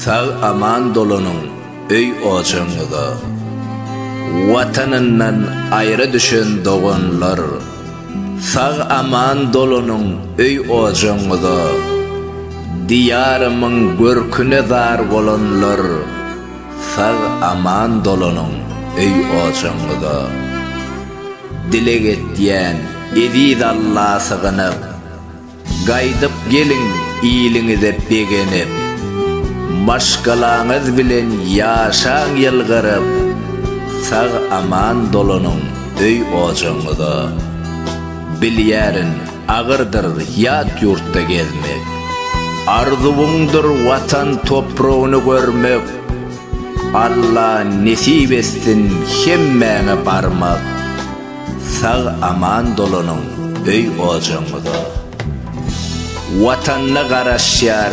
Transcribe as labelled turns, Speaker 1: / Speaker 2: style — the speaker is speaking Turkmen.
Speaker 1: Sag-aman dolanyň öý-ojagyňyza. Watanyndan aýra düşen doganlar, Sag-aman dolanyň öý-ojagyňyza. Diýarymyň görküne zar bolanlar, Sag-aman dolanyň öý-ojagyňyza. Dileg etýän eziz Alla sygynyp, Gaýdyp geliň iliňize begenip, Maşgalaňyz bilen ýaşaň ýylgyryp, Sag-aman dolanyň öý-ojagyňyza. Bilýärin, agyrdyr ýat ýurtda gezmek, Arzuwyňdyr Watan topragyny görmek, Alla nesip etsin hemmäňe barmak. Sag-aman dolanyň öý-ojagyňyza. Watanda garaşýar.